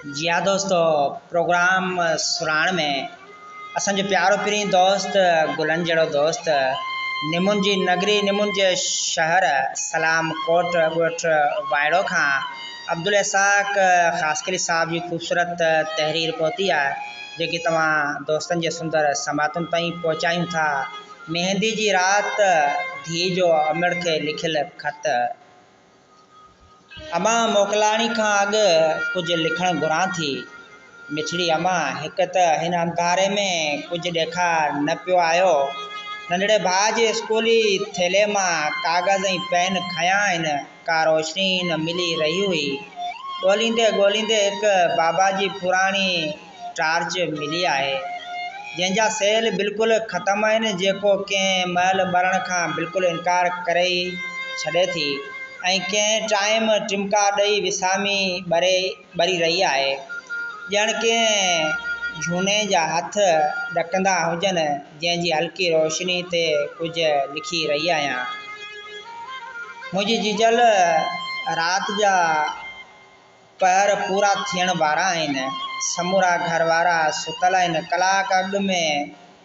جي ها دوستو پروگرام سرهاڻ ۾ اسان جو پيارو پرين دوست گلن جهڙو دوست نمن جي نگري نمن جي شهر سلام ڪوٽ ڳوٺ وائڙو کان عبدالاسحاق خاصخيلي صاحب جي خوبصورت تحرير پهتي آهي جيڪي توهان دوستن جي سندر سماعتن تائين پهچايون ٿا ميندي جي رات ڌيء جو امڙ کي لکيل خط. امان موڪلاڻي کان اڳ ڪجهه لکڻ گهران ٿي. مٺڙي امان، هڪ ته هن انڌاري ۾ ڪجهه ڏيکاء نه پيو آيو. ننڍڙي ڀاء جي اسڪولي ٿيلهي مان ڪاغذ ۽ پين کنيا آهن، ڪا روشني نه ملي رهي هئي. ڳوليندي ڳوليندي هڪ بابا جي پراڻي ٽارچ ملي آهي، جنهن جا سيل بلڪل ختم آهن، جيڪو ڪنهن مهل ٻرڻ کان بلڪل انڪار ڪري ئي ڇڏي ٿي ۽ ڪنهن ٽائيم ٽمڪا ڏئي وسامي ٻري ٻري رهي آهي، ڄڻ ڪنهن جهوني جا هٿ ڏڪندا هجن، جنهن جي هلڪي روشني تي ڪجهه لکي رهي آهيان. منهنجي جيجل رات جا پهر پورا ٿيڻ وارا آهن. سمورا گهر وارا ستل آهن. ڪلاڪ اڳ ۾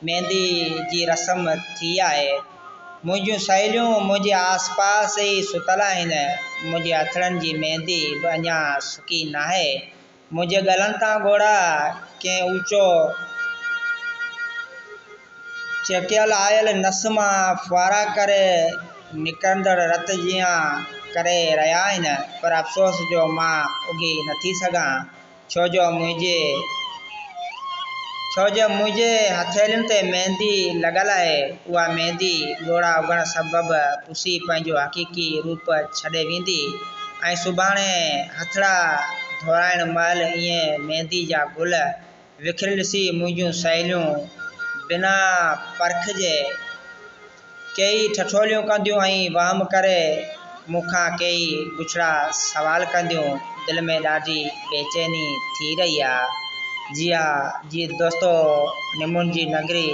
ميندي جي رسم ٿي آهي. منهنجون سهيليون منهنجي آس پاس ئي ستل آهن. منهنجي هٿڙن جي ميندي به اڃا سڪي ناهي. منهنجي ڳلن تان ڳوڙها ڪنهن اوچو چيڪيل آيل نس مان ڦوهارا ڪري نڪرندڙ رت جيان ڪري رهيا آهن پر افسوس جو مان اگهي نٿي سگهان ڇو جو منهنجي ڇو جو منهنجي هٿيلين تي ميندي لڳل آهي اها ميندي ڳوڙها اگهڻ سبب پسي پنهنجو حقيقي روپ ڇڏي ويندي ۽ سڀاڻي هٿڙا ڌورائڻ مهل ائين ميندي جا گل وکريل ڏسي منهنجون سهيليون بنا پرک جي ڪيئي ٺٺوليون ڪنديون ۽ وهم ڪري مون کان ڪيئي بڇڙا سوال ڪنديون. دل ۾ ڏاڍي بيچيني ٿي رهي آ. جي ها جي دوستو نمون جي نگري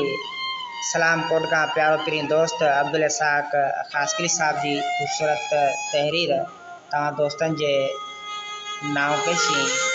سلام ڪوٽ کان پيارو پرين دوست عبدالاسحاق خاصخيلي صاحب جي خوبصورت تحرير توهان دوستن جي نانء ڪئي سين.